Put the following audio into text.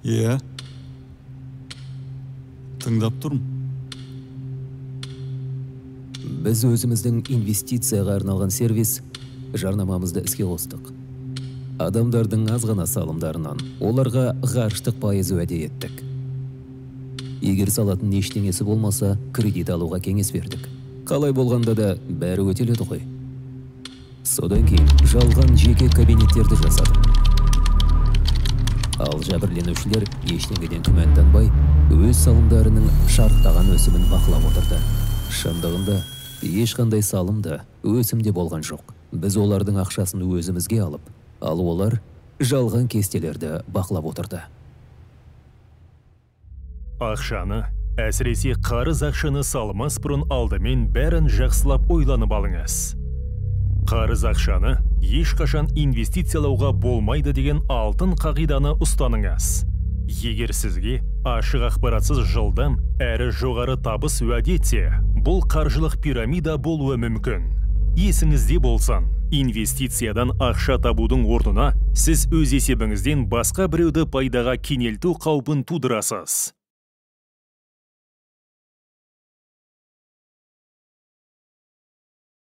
Иә. Тыңдап тұрмын. Біз өзіміздің инвестицияға арналған сервис жарнамамызды іске қостық. Адамдардың аз ғана салымдарынан оларға ғарыштық пайыз уәде еттік. Егер салатын ештеңесі болмаса, кредит алуға кеңес бердік. Қалай болғанда да бәрі өтеледі ғой. Содан кейін жалған жеке кабинеттерді жасадық. Ал жәбірленушілер ештеңеден күмәнданбай, өз салымдарының шарықтаған өсімін бақылап отырды. Шындығында ешқандай салым да, өсім де болған жоқ. Біз олардың ақшасын өзімізге алып, ал олар жалған кестелерді бақылап отырды. Ақшаны, әсіресе қарыз ақшаны салмас бұрын алдымен бәрін жақсылап ойланып алыңыз. Қарыз ақшаны ешқашан инвестициялауға болмайды деген алтын қағиданы ұстаныңыз. Егер сізге ашық ақпаратсыз жылдам әрі жоғары табыс уәде етсе, бұл қаржылық пирамида болуы мүмкін. Есіңізде болсын, инвестициядан ақша табудың орнына сіз өз есебіңізден басқа біреуді пайдаға кенелту қаупін тудырасыз.